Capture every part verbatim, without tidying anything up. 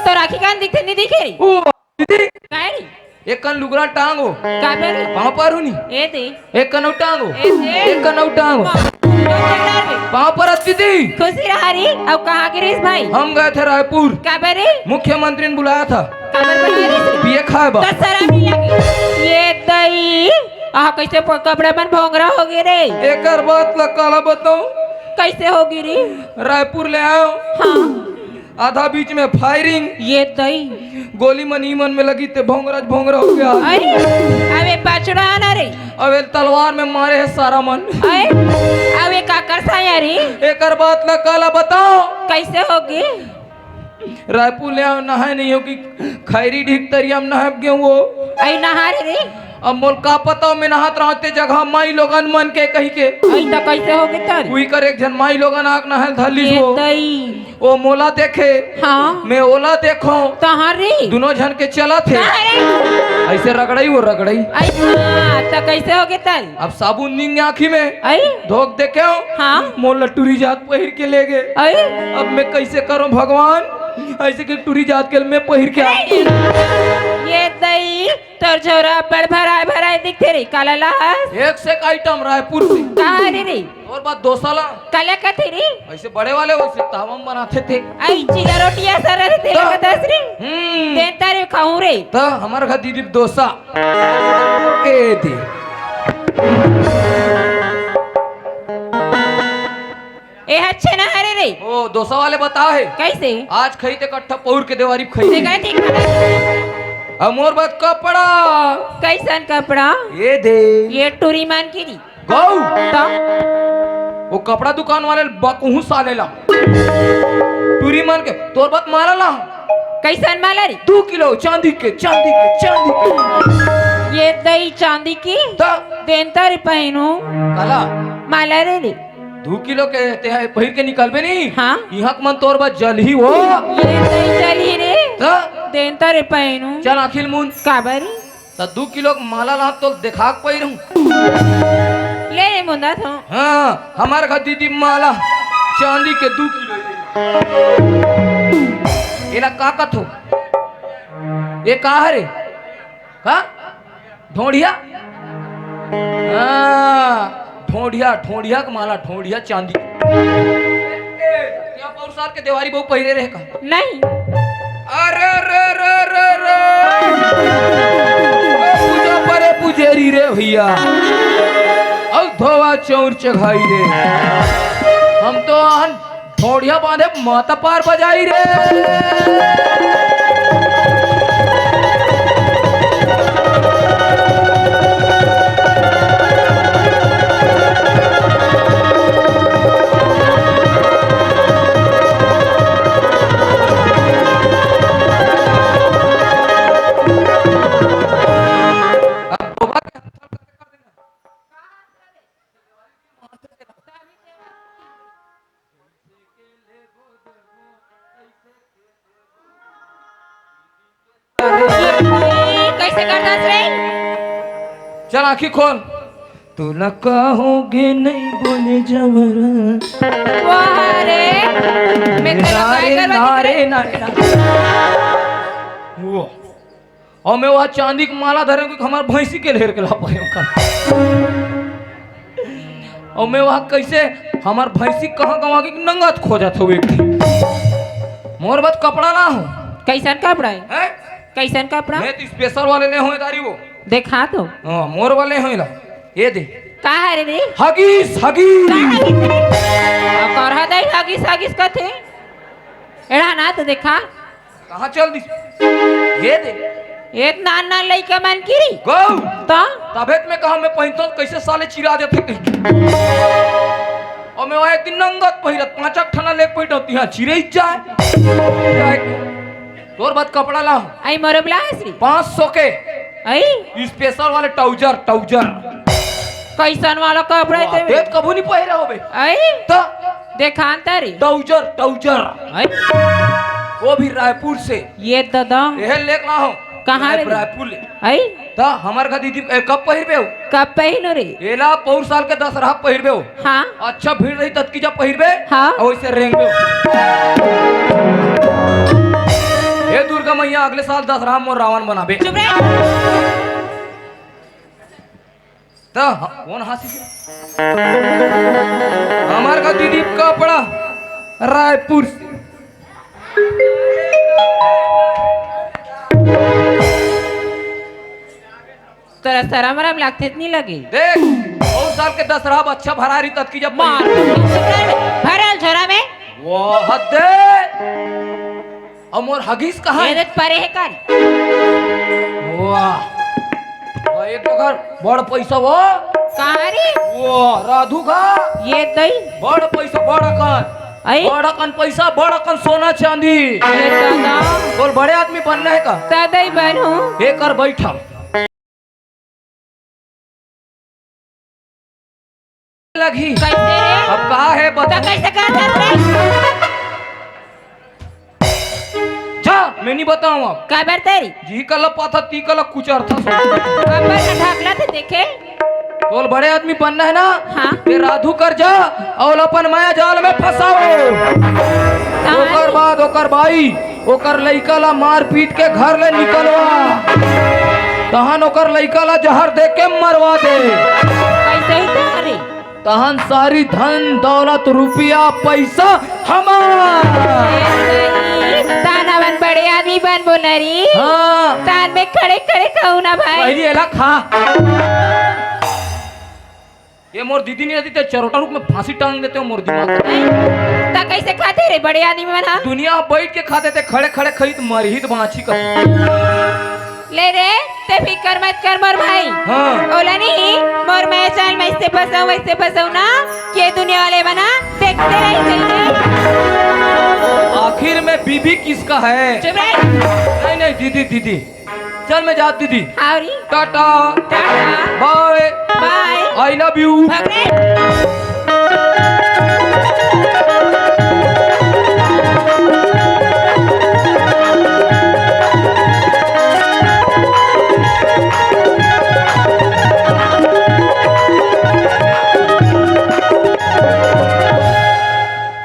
तो राखी कान दिखथे, नहीं दिखे? ओ, दीदी, काय रे? एक कन लुगरा टांगो। काबर? पाँव पारू नी। ए दे। एक कन अउ टांगो। ए दे। एक कन अउ टांगो। पाँव परत दीदी। खुशी रहा रे। अउ कहाँ गे रहिस भाई? हम गए थे रायपुर। काबर रे? मुख्यमंत्री ने बुलाया था। काबर बुलाया रे? पिए खाए बर। त शराब नहीं लगे। ये दई। आह, कैसे प-, कपड़ा मन भोंगरा हो गे रे? एकर बात ला काला बताऊं? कैसे हो गे रे? रायपुर ले आयो। हाँ। आधा बीच में firing। ये दई। गोली मन ई मन में लगी ते भोंगरा भोंगरा हो गया। अरे, अबे बछड़ा ना रे। अबे तलवार में मारे है सारा मन। अरे, अबे काकर साया रे। एकर बात ला काला बताओ। कैसे होगी? रायपुर ले आओ, नहाए नहीं हो कि खैरी ढीक तरिया में नहाए गए वो। आई नहा रे रे। अब मोल का पता, मैं नहात रहते जगह माई लोगन मन के कही के। आई त कैसे होगी तर? उही कर एक झन माई लोगन आक नहाए धर लीस ये वो। दई। ओ मोला देखे, हाँ। मैं ओला देखो। तहां रे। दोनों झन के चलत हे। कहाँ रे? ऐसे रगड़ई, वो रगड़ई। अच्छा, त कैसे हो गे तन? अब साबुन निंग आँखी में। आई? धोक देखे हो? हाँ। मोला टूरी जात पहिर के ले गे। आई? अब मैं कैसे करूं भगवान? ऐसे कि टूरी जात के मैं पहिर के आ- ये दई, तोर झोरा बड़ भराए भराए दिखथे रे, काला लाहस? एक से एक item रायपुर से। कहाँ रे रे? तोर बात डोसा ला। काला कथे रे? ऐसे बड़े वाले वैसे तावा म बनाथे ते। आई चीला रोटिया सर रे, तेला तो। कथस रे? हम्म। देता रे खाऊं रे। त हमर घर दीदी डोसा। ए दे। ए अच्छे ना हरे रे। ओ, डोसा वाले बताओ है। कैसे? आज खाई ते कट्ठा पौर के देवारी खाई। ते कहे ठीक है। अब मोर बात कपड़ा। कैसन कपड़ा? ये दे। ये टूरी मान की री। गौ। तो? वो कपड़ा दुकान वाले बकहू साले ला। टूरी मान के, तोर बात माला ला। कैसन माला रे? दू किलो चांदी के, चांदी के, चांदी के। ये दई चांदी की? तो? देनता रे पहनू। काला? माला रे रे। दू किलो के ते है पहिर के निकलबे नहीं। हाँ। इहाँ के मन तोर बा जलही वो। ये नहीं जलही रे। त? देनता रे पहनू। चल आँखी ल मूंद। काबर? त दू किलो के माला ला तो देखा के पहिरहूँ। ले रे मुंदा तो। हाँ, हमार घर दीदी माला चांदी के दू किलो। एला का कथो? ये का हरे? का? ढोंढिया? हाँ, ढोंढिया, ढोंढिया के माला, ढोंढिया चांदी। ए, ए, क्या पौर साल के देवारी बहू पहिरे रहे का? नहीं। अरे रे रे रे रे। ओ पूजा परे पुजेरी रे भैया। अउ धोवा चौर चघाई रे। हम तो आन ढोढ़िया बांधे माता पार बजाई रे। कैसे करथस रे? चल आँखी खोल। तोला का होगे नहीं बोले जवरा। वाह रे, मैं तेला नारे, काय करवा नारे, दिख रहा? नारे, नारे। वो। अउ मैं वह चांदी के माला धरे, क्योंकि हमार भैंसी के लेर के ला पाए ओकर। अउ मैं वह कैसे हमार भैंसी कहाँ गवा के नंगत खोजत हवे एक दिन। मोर बस कपड़ा ना हो। कैसन कपड़ा है? हैं? कैसन कपड़ा? मैं तो special वाले ले होए दारी वो। देखा तो। हाँ, मोर वाले होए ला। ये दे। का है रे? हगीस, हगीस। का हगीस? अब करहा दई हगीस, हगीस कथे। एड़ा ना तो देखा। कहाँ चल दिस? ये दे। ये नान नान लइका मन की री। गौ। तो? तबे तो मैं कहा मैं पहिनतो कैसे साले चिरा देथे कहीं। अउ मैं वहाँ एक दिन नंगत पहिरत पाँच आठ ठना लेके पहिरत यहाँ चिरे ही जाए। जाए। तोर बात कपड़ा ला। आई मोर ब्लाउज री। पाँच सौ के। आई? Special वाले trouser, trouser। कैसन वाला कपड़ा है वाह, तेरे? देख कभू नहीं पहिरे होबे। आई? तो? देखान तारी। Trouser, trouser। आई? वो भी रायपुर से। ये दादा। यह लेके ला हो। कहाँ रायपुर, रे? रायपुर ले। आई? तो हमार घर दीदी, ए, कब पहिरबे हो? कब पहिनो रे? एला पौर साल के दशहरा पहिरबे हो। हाँ। अच्छा भीड़ रही ततकी जब पहिरबे। हाँ। और इसे रेंगबे हो। ये मैया अगले साल दसरहा मोर रावण बनाबे। चुप रह। त ह-, कौन हंसी? हमार का दीदी कपड़ा रायपुर से। तोला सरम वरम लागथे त नहीं लगे? देख, बहुत साल के दसरहा बच्चा भरा रही तब की जब मार। भरल झोरा में। वो हद दे। अब मोर हगीस कहाँ ये है? देख परे है कर। वाह। वाह, एक तो घर बड़ पैसा वो। कहाँ रे? वो राधू का। ये दई। बड़ पैसा, बड़ अकन। आई? बड़ अकन पैसा, बड़ अकन सोना चांदी। ये दादा। बोल, बड़े आदमी बनना है का? दादा ही बनू। एक कर बैठा। लगही। कैसे रे? अब का है बता। तो कैसे कर सकते? जा, मैं नहीं बताऊं अब। काबर तेरी? जी कल पाथा ती कल कुछ अर्थ सो। काबर का ढाकला थे देखे? बोल, बड़े आदमी बनना है ना? हाँ। ये राधू कर जा और अपन माया जाल में फंसाओ। हाँ। ओकर बाद ओकर बाई ओकर लइका ला मारपीट के घर ले निकलवा, तहन ओकर लइका ला जहर दे के मरवा दे। कैसे ही तोहरे? तहन सारी धन दौलत रुपया पैसा हमार। ए, तहन हमन बड़े आदमी बनबो न री। हाँ। तहन में खड़े खड़े कहूँ ना भाई। पहली एला खा। ये मोर दीदी नहीं रहती, ते चरोटा रूप में फांसी टांग देते हो मोर दिमाग पर। त कैसे खाते रे बड़े आदमी मन ह? दुनिया बैठ के खाते थे, खड़े खड़े खरीद मरही त बांची का। ले रे, ते फिकर मत कर मोर भाई। हाँ। ओला नहीं, मोर मैं चाल मैं से फंसाऊं, वैसे फंसाऊं ना, के दुनिया वाले बना देखते रह जाइए। आखिर में बीबी किसका है? चुप रह। नहीं, नहीं, दीदी, दीदी। चल, मैं जात दीदी। हावरी। टाटा। टाटा। बाय। बाय। I love you। भाग रे।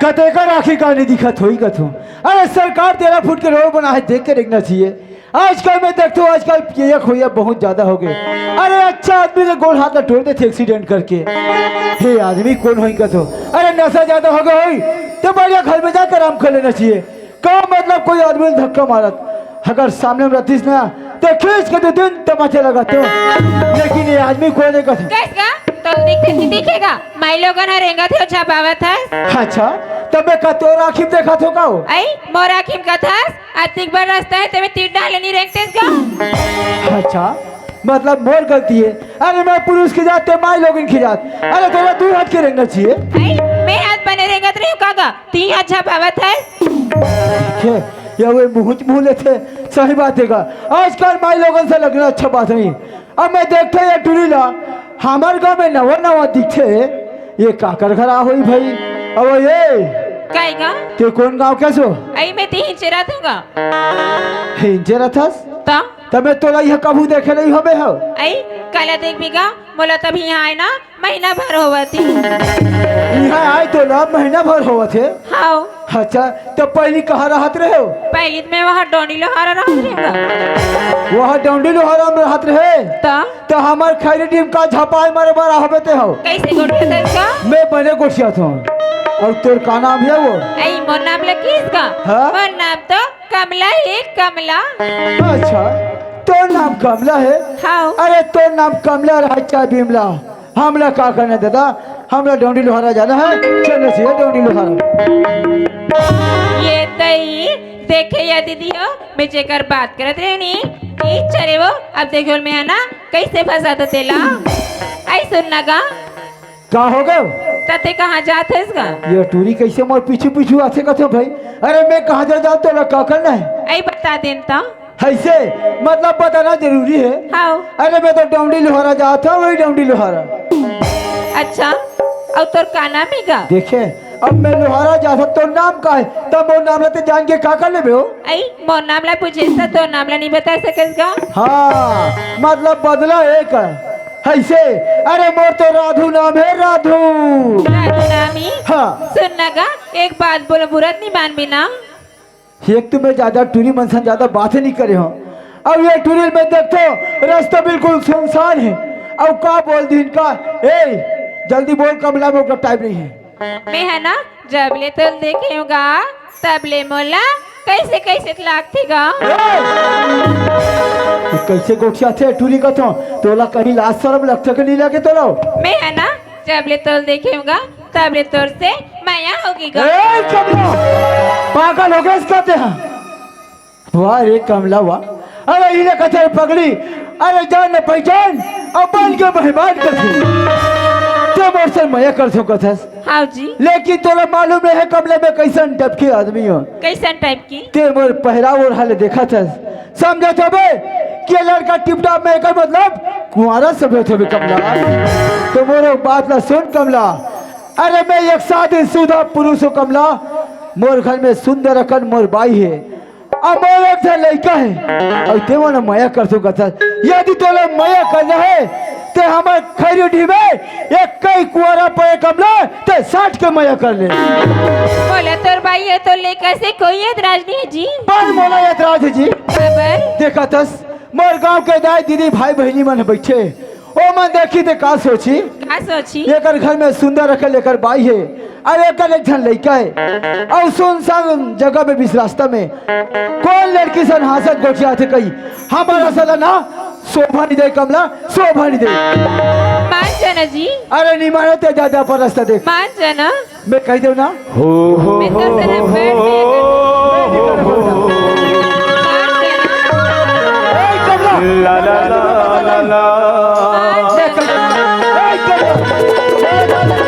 कतेकर आखिर का नहीं दिखत होई कथो। अरे सरकार तेरह फुट के रोड बना है, देख के देखना चाहिए। आजकल मैं देखता हूँ, आजकल ये खोया बहुत ज्यादा हो गए। अरे अच्छा आदमी के गोड़ हाथ ला तोड़ देथे एक्सीडेंट करके। हे आदमी कौन होई कथो? अरे नशा ज्यादा हो गया होई तो बढ़िया घर में जाकर आराम कर लेना चाहिए। का मतलब कोई आदमी धक्का मारत, अगर सामने में रहतीस ना तो खींच के दो तीन तमाचे लगाते हो। लेकिन ये आदमी कौन है कथो? कैस का? तो दिखे नहीं दिखेगा? माई लोगन ह रेंगत हो छपावत हस। अच्छा, तब मैं का तोर आँखी में देखत हो का हो? आई, मोर आँखी में कथस, अतिक बड़ रास्ता है, तेमे तीर डाले नहीं रेंगतेस का? अच्छा, मतलब मोर गलती है। अरे मैं पुरुष की जात, ते माई लोगन की जात। अरे तोला दू हाथ के रेंगना चाहिए। आई, मैं हाथ बने रेंगत रही हूँ काका, ती हाथ छपावत है। ठीक है, ये वो मुँह मुँह लेते, सही बात है का। आजकल माई लोगन से लगना अच्छा बात नहीं। अब मैं देखते ये टूरी ला, हमार गाँव में नवा नवा दिखते, ये काकर घर आ होई भाई। अब ये काई गा? ते कौन गाँव के सो? आई मैं ते हिंचेरा थोगा। हिंचेरा थस? ता? तबे तोला यह कभू देखे नहीं होबे हो। आई, काला देख भी गा, मोला तभी यहाँ आए ना, महीना भर होवत ही। यहाँ आए तोला महीना भर होवत है? हाव। अच्छा, तो पहली कहाँ रहत रहे हो? पहली तो मैं वहाँ डोंडी लोहारा रहत रहे हूँ। वहाँ डोंडी लोहारा में रहत रहे? ता? तो हमार खैरी टीम का झपाई मारे मारा होबे ते हो। कैसे गोठिया था इसका? मैं बने गोठिया था। और तोर का नाम है वो? आई, मोर नाम लकीस का? हाँ? मोर नाम तो कमला है, कमला। अच्छा, तोर नाम कमला है? हाँ। अरे, तोर नाम कमला रहा, चाहे बिमला। हमला का करना दादा, हमला डोंडी लोहारा जाना है, चल रही है डोंडी लोहारा। ये तई देखे या दीदी हो, मैं जेकर बात करत रहे नी, ई चले वो, अब देखो मैं है ना, कैसे फंसा था तेला। आई सुन ना गा। का हो गयो? तते कहाँ जात है इसका? ये टूरी कैसे मोर पीछू पीछू आथे कथे भाई? अरे मैं कहाँ जा जाऊँ, तोला का करना है? आई बता देन तो। ऐसे मतलब बताना जरूरी है। हाँ। अरे मैं तो डोंडी लोहारा जात हूँ, वही डोंडी लोहारा। अच्छा, और तोर का नाम है गा? देखे, अब मैं लोहारा जात हूँ, तोर नाम का है? तब वो नाम लेते जान के का कर लेबे हो? आई, मोर नाम ला पूछे त तोर नाम ला नहीं बता सकेस गा? हाँ, मतलब बदला एक है। ऐसे, अरे मोर तो राधू नाम है, राधू। राधू नाम ही? हाँ। सुन ना गा, एक बात बोलो, बुरा नहीं मान भी ना। एक तो मैं ज्यादा टूरी मन सन ज्यादा बात नहीं करे हूँ। अब ये टूरी में देखो, रास्ता बिल्कुल सुनसान है। अब का बोल दी इनका? ए, जल्दी बोल कमला, में ओकर टाइम नहीं है। मैं है ना, जब ले तोल देखे हूँ गा, तब ले मोला कैसे कैसे लागथे गा। ए! ये कैसे गोठियाथे टूरी कथो? तोला कहीं लाज शरम लगथे कि नहीं लगे तोला? मैं है ना, जब ले तोल देखे हूँ गा, तब ले तोर से मया होगे गा। ए, कमला! पागल हो गए इसका ते? वाह रे कमला, वाह। अरे इने कथे पगली, अरे जान न पहचान, अपन के मेहमान कथे। ते मोर से मया कर सो कथस। हाँ जी। लेकिन तोला मालूम नहीं है कमला, मैं कैसन टाइप के आदमी हूँ। कैसन टाइप की? ते मोर पहराव ओढ़ा ले देखा थस, समझत हबे कि ये लड़का टिपटाप में, एकर मतलब कुंवारा समझत हबे कमला। तो मोर बात ला सुन कमला, अरे मैं एक शादीशुदा पुरुष हूँ कमला, मोर घर में सुंदर अकन मोर बाई है, अब मोर एक झन लइका है, अउ ते मोला मया कर सो कथस। यदि तोला मया करना है, ते हमर खैरी डीह में एक कई कुंवारा पड़े कमला, ते साट के मया कर ले। मोला तोर बाई हे, तोर लइका से कोई एतराज नहीं है जी। पर मोला एतराज है जी। काबर? देखा थस, मोर गांव के दाई दीदी भाई बहिनी मन बैठे, ओ मन देखी ते का सोची? का सोची? एकर घर में सुंदर रखे लेकर बाई है, अउ एकर एक झन लइका है, अउ सुनसान जगह में बीच रास्ता में कौन लड़की सन हांसत गोठियाथे कही, हमर असन ला ना शोभा नहीं दे कमला, शोभा नहीं दे। मान जाना जी। अरे नहीं मानो ते जा, जा पर रास्ता देख। मान जाना। मैं कह देव ना। हो, हो, मैं तो हो, सिर्फ हो, बैठ के हो, हो, हो। मान जाना। ए, कमला। ला, ला, ला, ला, ला। मैं कह देव। ए, कमला।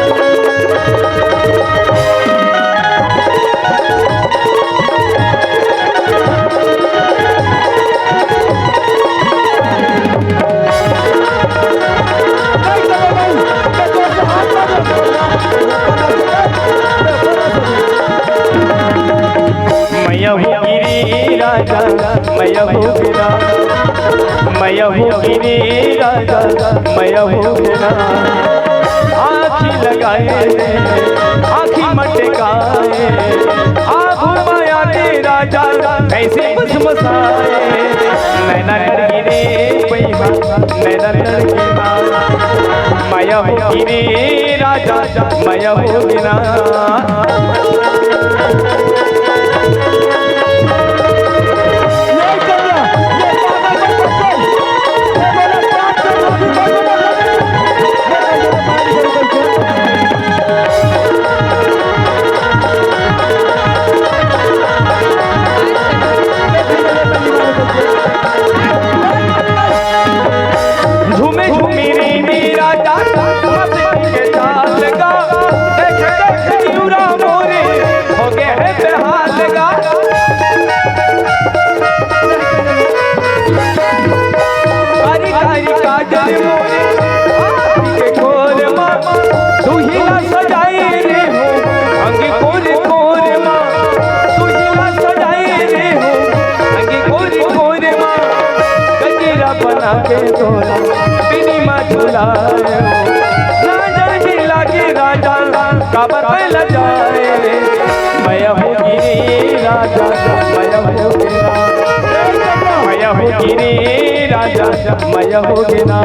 मैया हो गिरी राजा, मैया हो गिरा, मैया हो गिरी राजा, मैया हो गिरा। आँखी लगाए रे, आँखी मटकाए, आँखों माया रे राजा, कैसे मसमसाए। नैना लड़की रे पैमा, नैना लड़की माँ, मैया हो गिरी राजा, मैया हो गिरा। झूमे झूमी रे मेरा जाता, मस्ती के चाल गा, देख देख यूरा मोरे, हो गए है बेहाल गा। कारी कारी काजल मोरे, आँखी के कोर मा, दुहिला सजाए रे हो, अंग कोर कोर मा, दुहिला सजाए रे हो, अंग कोर कोर मा, गजरा बना के तोला, बिनी मा झुलाए हो, ना जाने लागे राजा, का बताए ला जाए रे, मैया हो गिरी राजा, मैया हो गिरा। मैया हो गिरी राजा, मैया हो गिरा।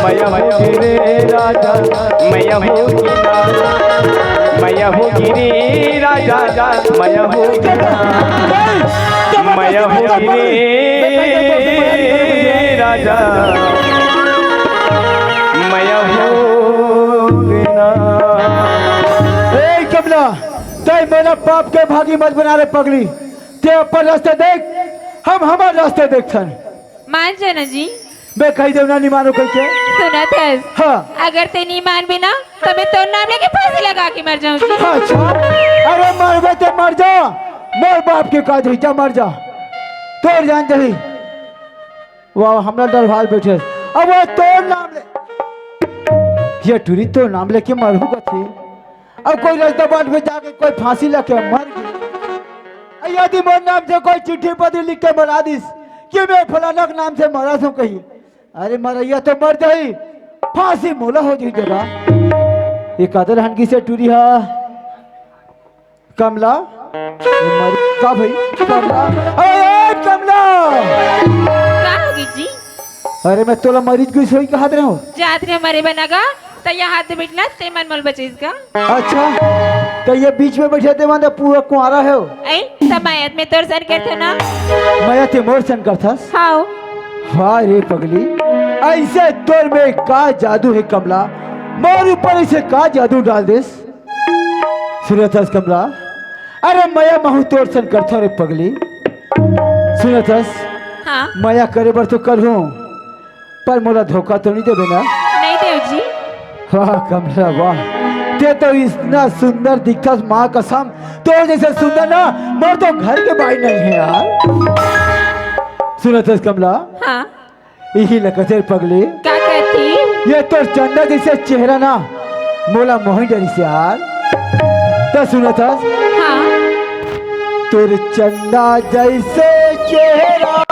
मैया हो गिरी राजा, मैया हो गिरा। मैया हो गिरी राजा, मैया हो गिरा। मैया हो गिरी राजा, मैया हो गिरा। ए कमला, तै मोला पाप के भागी मत बना रे पगली। ते अपन रास्ता देख, हम हमार रास्ता देखथन। मान जाना जी। मैं कह देव ना, नहीं मानो कह के। सुनत हस? हाँ। अगर ते नहीं मानबे ना, तो मैं तोर नाम लेके फांसी लगा के मर जाऊं जी। अच्छा, अरे मरबे ते मर जा, मोर बाप के का जही, जा मर जा, तोर जान जही। वाह, हमरा डर भाल बैठे। अब वो तोर नाम ले, ये टूरी तोर नाम लेके मरहू कथे। अब कोई रास्ता बाट में जाके कोई फांसी लगे मर गई। अ यदि मोर नाम से कोई चिट्ठी पत्री लिख के मरा दिस कि मैं फलाना के नाम से मरा सो कही, अरे मरैया तो मर जाही, फांसी मोला हो जाही जरा। ये कादर हनकी से टूरी हा कमला। ये मरी का भाई? कमला, अरे ए, कमला! का होगे जी? अरे मैं तोला मरीच गुस होई कहत रहे हूँ। जात रहे मरे बना गा, त यहाँ हाथ बैठना ते मन मोल बचेस गा। अच्छा, त ये बीच में बैठे ते मन पूरा कुंवारा है। ऐ, त मया ते तोर सन करथे ना। मया ते मोर सन करथस? हाँ। वाह रे पगली, ऐसे तोर में का जादू है कमला, मोर ऊपर ऐसे का जादू डाल देस? सुनत हस कमला, अरे मया महू तोर सन करथों रे पगली। सुनत हस, हाँ। मया करे बर तो करहूँ, पर मोला धोखा तो नहीं देबे ना? नहीं देव जी। वाह कमला वाह, ते तो इतना सुंदर दिखथस माँ कसम, तोर जैसे सुंदर ना मोर तो घर के बाई नहीं है यार। सुनत हस कमला, हाँ। इही ल कथे पगली। का कहती? ये तोर चंदा जैसे चेहरा ना मोला मोही डरिस यार। त सुनत हस? हाँ। तोर चंदा जैसे चेहरा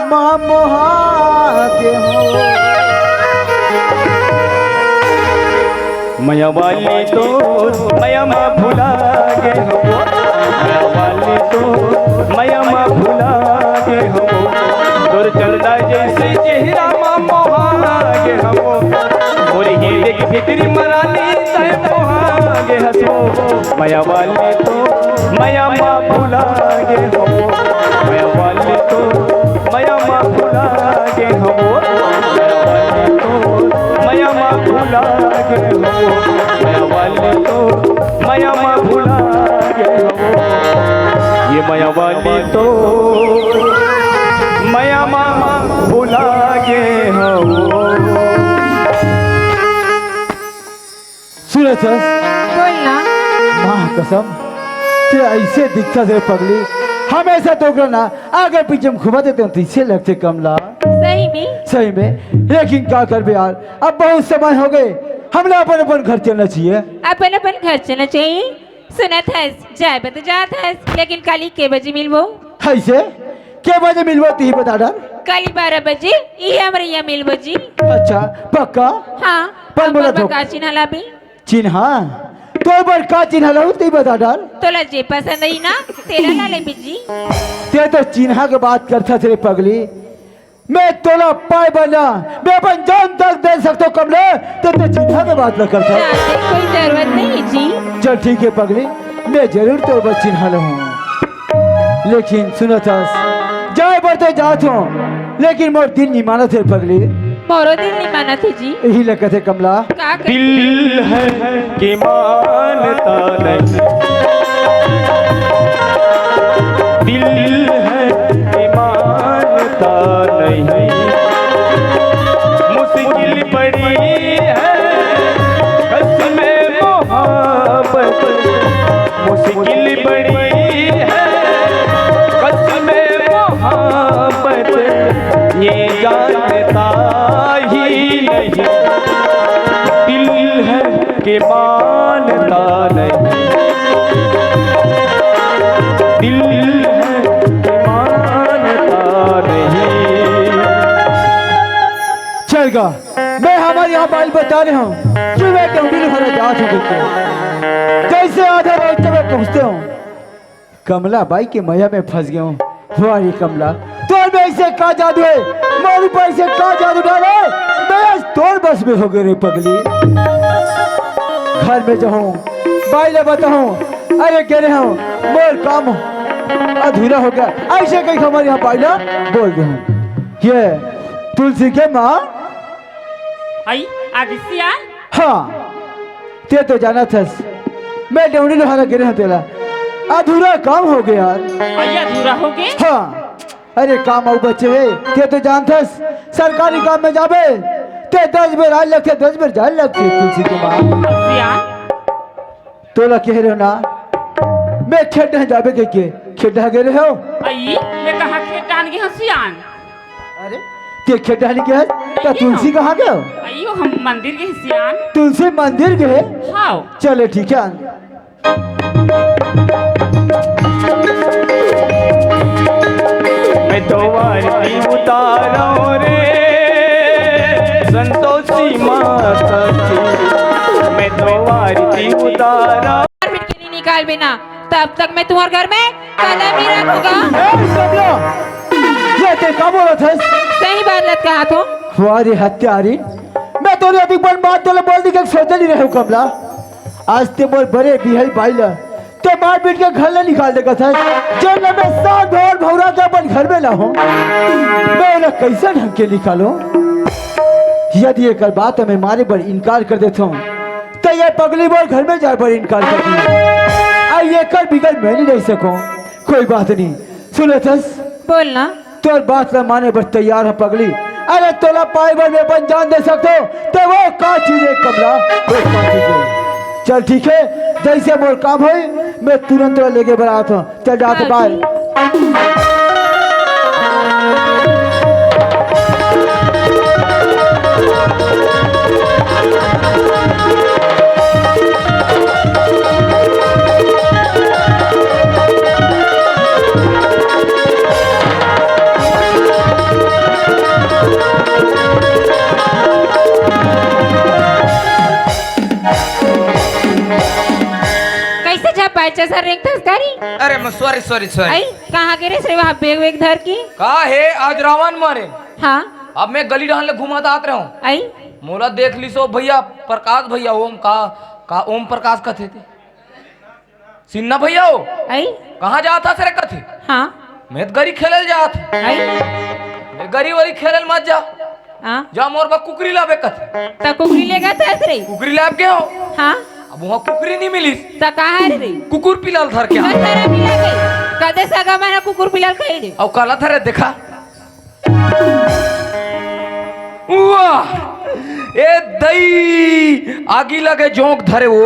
मा मोहा के हो। मया वाली तो मया मा भुला गे हो, मया वाली तो मया मा भुला गे हो। तोर चंदा जैसे चेहरा मा मोहा गे हो, मोर ही देख भीतरी मरानी तय मोहा गे हसो। मया वाली तो मया मा भुला गे हो, मया वाली तो मया मा भुला गे हो, मया वाली तो मया मा भुला गे हो, मया वाली तो मया मा भुला गे हो, ये मया वाली तो मया मा भुला गे हो। सुनत हस? बोल ना। माँ कसम, ते ऐसे दिखथस रे पगली, हमेशा तो ओकरा ना आगे पीछे में घुमाते तो तैसे लगथे कमला। सही में? सही में, लेकिन का करबे यार, अब बहुत समय हो गए, हमला अपन अपन घर चलना चाहिए। अपन अपन घर चलना चाहिए। सुनत हस, जाए बर तो जात हस, लेकिन काली के बजे मिलबो? ऐसे के बजे मिलबो, तिही बता डार। काली बारह बजे, इही हमरे यहाँ मिलबो जी। अच्छा, पक्का? हाँ, पर मोला अपन बर धोखा का चिन्हा लाबे? चिन्हा? तोर बर का चिन्हा लाहूँ, तिही बता डार। तोला जे पसंद आई ना, तेला ला लेबे जी। ते तो चिन्हा के बात करथस रे पगली, मैं तोला पाए बर ना, मैं अपन जान तक दे सकथों कमला, ते तो चिन्हा के बात ना करथस। जाने कोई जरूरत नहीं जी। चल ठीक है पगली, मैं जरूर तोर बर चिन्हा लाहूँ। लेकिन सुनत हस, जाए बर तो जात हूँ, लेकिन मोर दिल नहीं मानत हे पगली। मोरो दिल नहीं मानत हे जी। इही ल कथे कमला। का कर- दिल है कि मानता नहीं, दिल है कि मानता नहीं, मुश्किल बड़ी है कसमे मोहब्बत, मुश्किल बड़ी है कसमे मोहब्बत, ये जानता ही नहीं, दिल है कि मानता नहीं, दिल है कि मानता नहीं। चल गा, मैं हमर यहाँ बाई ल बता रहे हूँ कि मैं डौंडी ल भरा जात हूँ करके। जैसे आधा रास्ते में पहुँचते हूँ, कमला बाई के मया में फंस गए हूँ। वाह रे कमला, तोर में ऐसे का जादू है, मोर ऊपर ऐसे का जादू डाले, मैं आज तोर बस में हो गए रे पगली। घर में जाहूँ, बाई ल बताहूँ, अरे गे रहे हूँ, मोर काम अधूरा हो गया, ऐसे कही हमर यहाँ बाई ल बोल दे हूँ। ये तुलसी के माँ। आई, आ गिस यार। हाँ, ते तो जानत हस, मैं डौंडी ल भरा गे रहे हूँ तेला, अधूरा काम हो गया यार। आई, अधूरा हो गए? हाँ, अरे काम अउ बचे हे, ते तो जानत हस, सरकारी काम में जाबे, ते दस बेर आए लगथे, दस बेर जाए लगथे तुलसी के माँ। सियान। तोला कहे रहे हो ना, मैं खेत डहन जाबे कहिके, खेत डहन गे रहे हो? आई, मैं कहाँ खेत डहन गे हूँ सियान? अरे, ते खेत डहन गे हस, त तुलसी कहाँ गे हो? आई, हम मंदिर गे हूँ सियान। तुलसी मंदिर गे? हाँ। चले ठीक है। मैं तो आरती उतारो रे संतोषी माता की। मारती उतारा। मारपीट के नहीं निकाल बिना, तब तक मैं तुम्हारे घर में कदम नहीं रखूंगा। ए, कमला, ये ते का बोलत हस? सही बात लत कहा तो। वाह रे हत्यारी, मैं तोरे अतिक बन बात तोले बोल दी के सोचे नहीं रहूं कमला। आज ते मोर बड़े बिहाई बाई ला ते मारपीट के घर ले निकाल देगा था, जो ले मैं सात भर भौरा के अपन घर में लाहूं। मैं ओला कैसे ढंग के निकालूं? यदि एकर बात में माने बर इनकार कर देथों, त ये पगली मोर घर में जाए बर इनकार कर दी। आ एकर बिगर मैं नहीं रह सकूं। कोई बात नहीं, सुनत हस? बोलना। तोर बात ला माने बर तैयार ह पगली। अरे तोला पाए बर मैं अपन जान दे सकथों। ते वो का चीज है कमला, वो का चीज है? चल ठीक है, जैसे मोर काम होई, मैं तुरंत तोला लेके बर आत हूँ। चल जात, बाय। कैसे झपाए चसर रेंगथस गाड़ी? अरे, म-, sorry, sorry, sorry। आई, कहाँ गे रेस रे वहाँ बैग वैग धर के? का हे, आज रावण मारे। हाँ। अब मैं गली डहन ले घूमत आत रहूं। आई। मोला देख लिस ओ भैया, प्रकाश भैया, ओम का, का ओम प्रकाश कथे ते? सिन्हा भैया हो। आई। कहाँ जात हस रे कथे? हाँ। मैं तो गरी खेलल जात। आई। मैं गरी वरी खेलल मत जा। हाँ। जा मोर बर कुकरी लाबे कथे। त कुकरी लेगत हस रे? कुकरी लाब गे हों। हाँ। अब वहाँ कुकरी नहीं मिलिस। त कहाँ रे? कुकुर पिलाल धर के आ। त तेरा मिला गई। कदे सगा मन कुकुर पिलाल कही रे। अउ काला धरे देखा। वाह! ए दई, आगी लगे जोंक धरे ओ।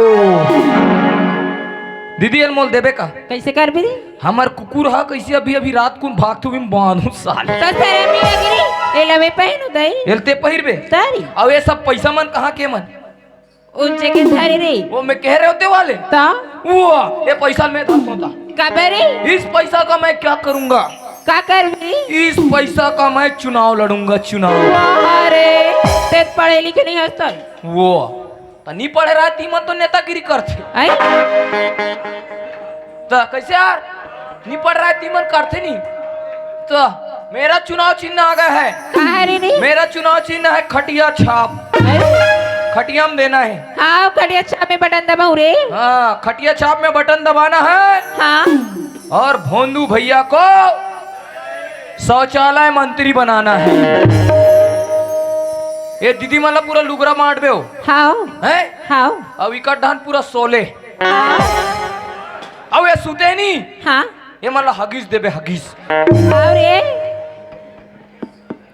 दीदी, एल मोल देबे का? कैसे करबे रे? हमर कुकुर हा कैसे अभी, अभी रात कुन भागथू बिम बांधू साले। त शरम नहीं लगी रे? एला मैं पहनू दई। एल ते पहिरबे? तारी। अब ये सब पैसा मन कहाँ के मन? उन जगह धरे रे। वो मैं कह रहे होते वाले। ता? वो, ये पैसा मैं धरता था। काबर रे? इस पैसा का मैं क्या करूंगा? का करबे? इस पैसा का मैं चुनाव लड़ूंगा, चुनाव। वाह रे, ते पढ़े लिखे नहीं हस तन। वो, त नहीं पढ़े रहा, तीमन तो नेतागिरी करथे। आई? त कैसे यार? नहीं पढ़ रहा है, तीमन करथे नहीं। तो मेरा चुनाव चिन्ह आ गया है। कहाँ रे रे? मेरा चुनाव चिन्ह है खटिया छाप। अरे। खटिया में देना है। हाँ, खटिया छाप में बटन दबाऊं रे। हाँ, खटिया छाप में बटन दबाना है। हाँ। और भोंदू भैया को शौचालय मंत्री बनाना है। ये दीदी मन ला पूरा लुगरा मांट बे हो। हाँ। हैं? हाँ। अब इकट्ठा पूरा सोले। हाँ। अब ये सुते नहीं। हाँ। ये मन ला हगीज देबे, हगीज। अरे।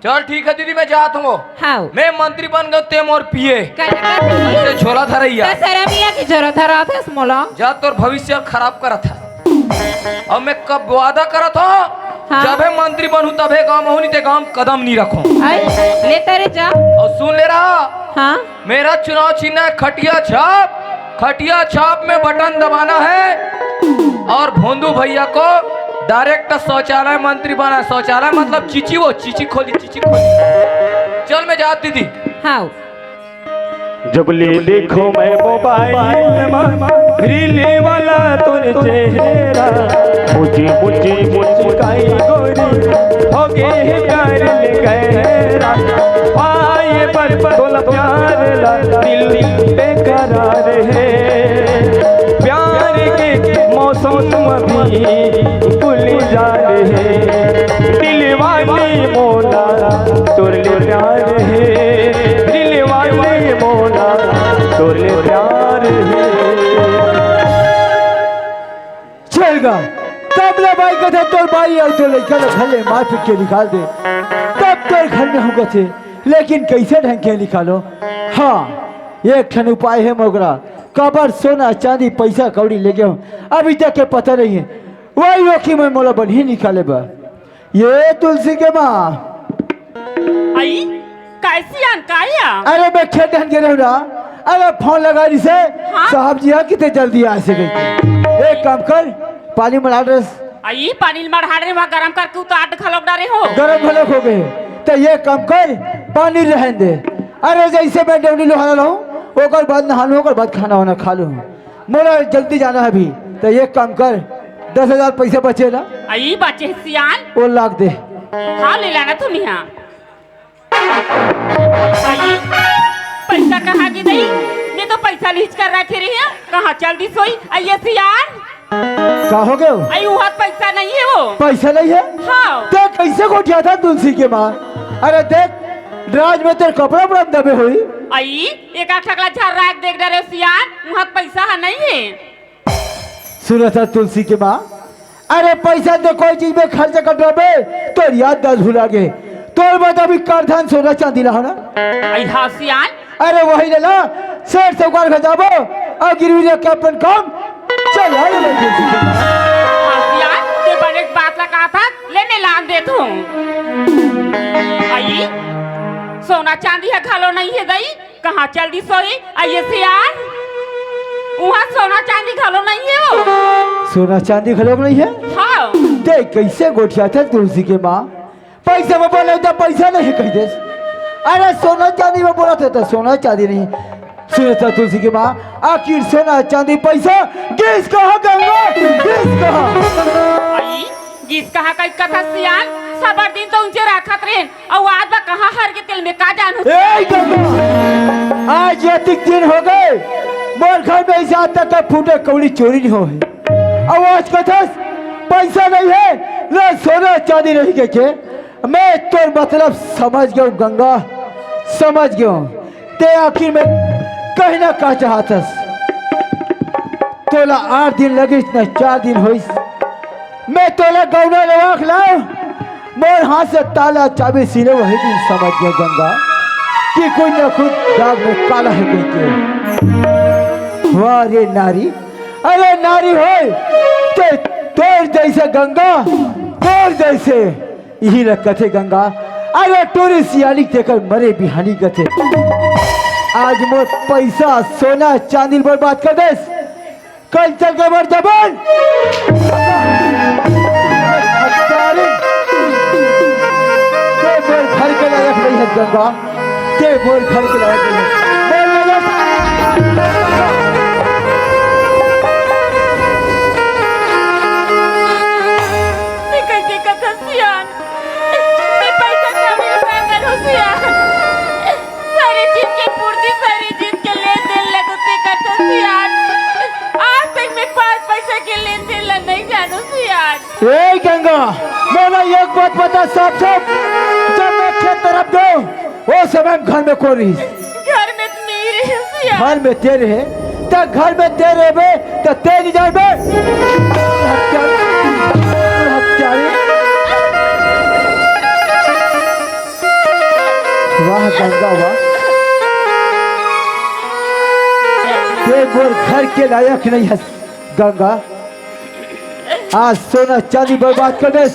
चल ठीक है दीदी, मैं जात हूँ। हाँ। मैं मंत्री बन गयो, ते मोर पीए। का, का पीए? ते झोला धरैया। त शरमिया की झोला धरा था मोला। जा, तोर भविष्य खराब करत है। अब मैं कब वादा करत हूँ, हाँ। जब है मंत्री बनूँ तब है गाँव में हूँ, नहीं ते गाँव में कदम नहीं रखूँ। आई, ले तारे जा। और सुन ले रहा। हाँ। मेरा चुनाव चिन्ह है खटिया छाप, खटिया छाप में बटन दबाना है और भोंदू भैया को डायरेक्ट शौचालय मंत्री बना। शौचालय मतलब चीची, वो चीची खोली, चीची खोली। चल मैं जात दीदी। हाँ। जब ले देखो मैं मोबाइल मा रील वाला तोर चेहरा, मुझे, मुझे, मुझे काई गोरी, हो गए हैं प्यार में गहरा। पाए पर तोला प्यार ला दिल बेकरार है। प्यार के मौसम अभी गुलजार है। दिलवानी मोला तोर ले प्यार है। दिलवानी मोला तोर ले प्यार है। चल गा। तब ले बाई कथे, तोर बाई अउ तोर लइका ल घर ले मार पीट के निकाल दे, तब तोर घर में हूँ कथे। लेकिन कैसे ढंग के निकालो? हाँ, एक ठन उपाय है मोकरा। काबर सोना, चांदी, पैसा, कौड़ी ले गए हूँ, अभी तक के पता नहीं है। वही रोकी मैं मोला बन ही निकाले बा। ये तुलसी के माँ। आई, कैसी आन, काया? अरे, मैं खेत डहन गे रहूं ना। अरे, फोन लगा रही से, हाँ? साहब जी, हाँ, कितने जल्दी आ सके। एक काम कर, पानी मना रस। आई, पानी मढ़ा रहे, वहाँ गरम करके उतार घलोक डारे हो। गरम घलोक हो गए। तो ये काम कर, पानी रहन दे। अरे, जैसे मैं डौनी लोहारा रहूं, ओकर बाद नहा लूँ, ओकर बाद खाना वाना खा लूँ। मोला जल्दी जाना हे अभी। त एक काम कर, दस हजार पैसा बचे ना, अई बचे सियान। वो लाख दे। हाँ, ले लाना तुम यहाँ। अई, पैसा कहाँ गे दई? मैं तो पैसा लिहिच कर रखे रही हँव। कहाँ चल दिस होही? अई ये सियान। का हो गे? अई, उहाँ पैसा नइ हे वो। पैसा नइ हे? हाँ। त कइसे गोठियाथस तुलसी के माँ? अरे देख, राज में तोर कपड़ा उपड़ा दबे होही। अई, एक ठकला झर्रा के देख डरे सियान, उहाँ पैसा ह नइ हे। सुनथस तुलसी के माँ, अरे पैसा तो कोई चीज में खर्च कर डरबे, तोर याददाश्त भुला गे। तोर बर अभी करधन सोना चांदी ला हो ना। अई हाँ सियान। अरे वही ले ला, सेठ साहूकार घर जाबो अउ गिरवी रख के अपन काम चला लेबो। हाँ सियान, ते बने बात ला कहथस, ले मैं लान देत हँव। अई, सोना चांदी ह घलो नइ हे दई, कहाँ चल दिस होही? अई ये सियान, उहाँ सोना चांदी घलो नइ हे वो। सोना चांदी घलो नइ हे? हाँ। ते कइसे गोठियाथस तुलसी के माँ? पैसा में बोले त पैसा नइ हे कहि देस। अरे सोना चांदी में बोलत हे त सोना चांदी नइ हे। सुनथस तुलसी के माँ, आखिर सोना चांदी पैसा गिस कहाँ गंगा, गिस कहाँ? अई, गिस कहाँ कहि कथस सियान, सबो दिन तो उंचे रखत रहेन, अउ आज बा कहाँ हर गे तेला मैं का जानहूँ। ए गंगा, आज अतेक दिन हो गे, मोर घर में अइसे आज तक फूटे कौड़ी चोरी नइ होय हे। अउ आज कथस पैसा नइ हे, ना सोना चांदी नइ हे कहिके। मैं तोर मतलब समझ गेंव गंगा, समझ गेंव। ते आखिर में कहना का चाहथस? तोला आठ दिन लगिस न चार दिन होइस, मैं तोला गौना लेवा के लाएंव, मोर हाथ से ताला चाबी छीने वही दिन समझ गेंव गंगा कि कुछ न कुछ दाग में काला हे कहिके। वाह रे नारी, अरे नारी होय, ते तोर जइसे गंगा, तोर जइसे इही ल कथे गंगा, अरे टूरी सियानी तेकर मरे बिहानी कथे। आज मोर पैसा, सोना, चांदी ल बर्बाद कर देस, कल चल के मोर जबान। हत्यारी, ते मोर घर के लायक नइ हस गंगा, ते मोर घर के लायक नइ हस। मोर नजर ते कइसे कथस सियान? मैं पैसा कौड़ी ला का जानहूँ सियान? सारी चीज के पूर्ति, सारी चीज के लेन देन ला तो ते करथस सियान। आज तक मैं पाँच पैसा के लेन देन ला नइ जानों सियान। ए गंगा, मोला एक बात बता साफ साफ, जब मैं खेत तरफ गेंव, ओ समय में घर में कोन रहिस? घर में त मैं रहेंव सियान। घर में ते रहे, त घर में ते रहे बे, त ते नइ जाने बे। हत्यारी, हत्यारी। वाह गंगा वाह, ते मोर घर के लायक नइ हस गंगा। आज सोना चांदी बर्बाद कर देस,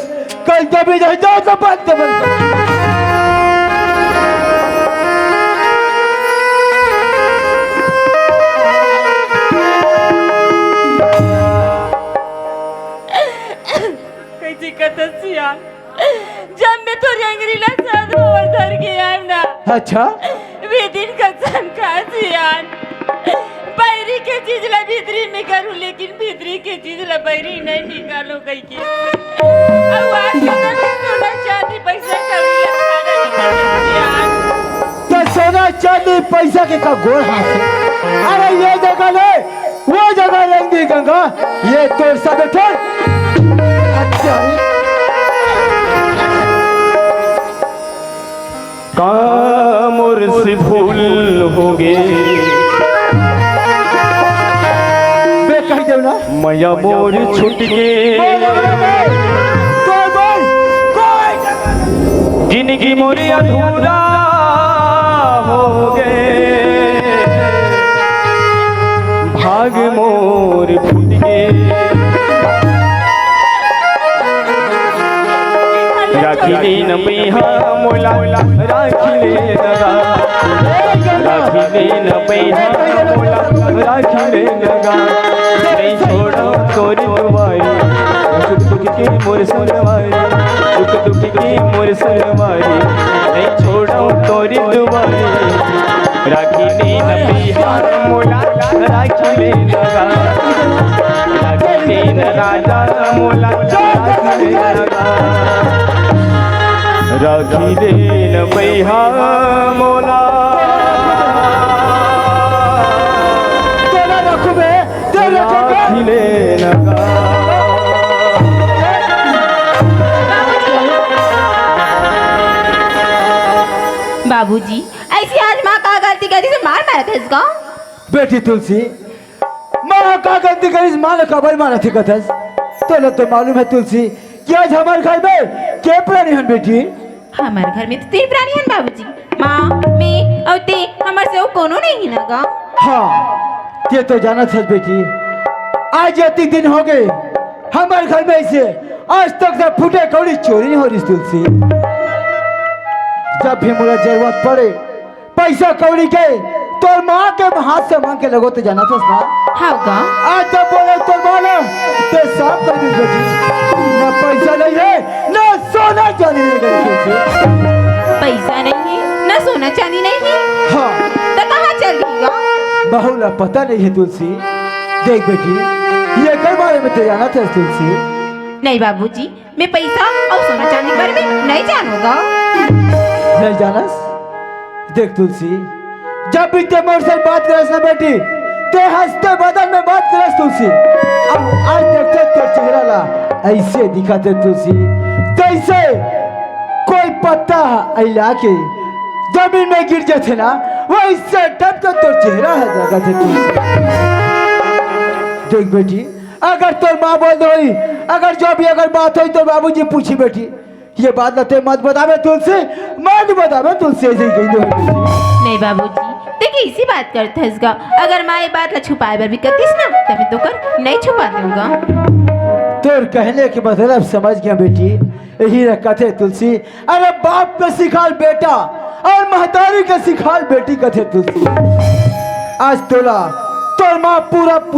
कल जमीन जायदाद बर्बाद कर देस। कइसे कथस सियान? जब मैं तोर अंगरी ला सात भंवर धर के आएंव ना। अच्छा। वे दिन कसम खा सियान, बहिरी के चीज ला भीतरी में करहूँ, लेकिन भीतरी के चीज ला बहिरी नइ निकालों कहिके। अउ आज के दिन सोना चांदी पैसा कौड़ी ला खाना निकाल सियान। त सोना चांदी पैसा के का गोड़ हाथ हे? अरे ये जगह ले, वो जगह रेंग दिस गंगा, ये तोर सब ठन हत्यारी। का मोर से भूल होगे? बे कहि देव ना। मया मोर छूट गे। बोल, बोल, बोल। तोर बोल। कोई जिनगी मोर अधूरा होगे। भाग मोर फूट गे। राखी ले न पइहा मोला, राखी ले न गा। राखी ले न पइहा मोला, राखी ले न गा। नइ छोड़ों तोर दुआरी, सुख दुख के मोर संगवारी, सुख दुख के मोर संगवारी। नइ छोड़ों तोर दुआरी। राखी दे न भैया मोला, राखी दे न गा। राखी दे न राजा मोला, राखी दे न गा। राखी दे न भैया मोला। तेला रखबे, तेला रखबे। राखी दे न गा। बाबूजी, ऐसी आज माँ का गलती करी से मार मारत हस गा? बेटी तुलसी, माँ का गलती करी से माँ ने काबर मारत हे कथस? तोला तो मालूम है तुलसी कि आज हमारे घर में के प्राणी हन बेटी? हमारे घर में तो तीन प्राणी हन बाबूजी, माँ, मैं और ते, हमारे से वो कोनो नहीं है ना गा? हाँ, ये तो जानत हस बेटी, आज इतने दिन हो गए हमारे घर में से आज तक से फूटे कौड़ी चोरी नहीं हो रही तुलसी। जब भी मोला जरूरत पड़े पैसा कौड़ी के, तोर माँ के हाथ से मांग के लगो तो जानत हस ना। हाँ गा। आज जब बोले तोर माँ ने, ते साफ कर दी बेटी, ना पैसा नहीं है, ना सोना चांदी नहीं है तुलसी। पैसा नहीं है, ना सोना चांदी नहीं है। हाँ। तो कहाँ चल रही गा? बहू ला पता नहीं है तुलसी। देख बेटी, ये कर बारे में ते जानत हस तुलसी। नहीं बाबूजी, मैं पैसा और सोना चांदी के बारे में नहीं जानूंगा। नहीं जानस? देख तुलसी, जब भी ते मोर से बात करस ना बेटी, ते हंसते बदन में बात करस तुलसी। अब आज देखते तोर चेहरा ला ऐसे दिखत हे तुलसी, जैसे कोई पत्ता अइला के जमीन में गिर जाथे ना, वैसे टप के तोर चेहरा है जगत है तुलसी। देख बेटी, अगर तोर माँ बोल दो, अगर जो भी अगर बात होई तो बाबूजी पूछी बेटी, ये बात ला ते मत बतावे तुलसी, मत बतावे तुलसी, ऐसे ही कही दो। नहीं बाबूजी, ते कैसी बात करत हस गा? अगर माँ ये बात ला छुपाए बर भी कतिस ना, तभी तो कर नहीं छुपा दूंगा। तोर कहने के मतलब समझ गया बेटी, यही रखत हे तुलसी। अरे बाप के सिखाल बेटा और महतारी के सिखाल बेटी कथे तुलसी। आज तोला तोर माँ पूरा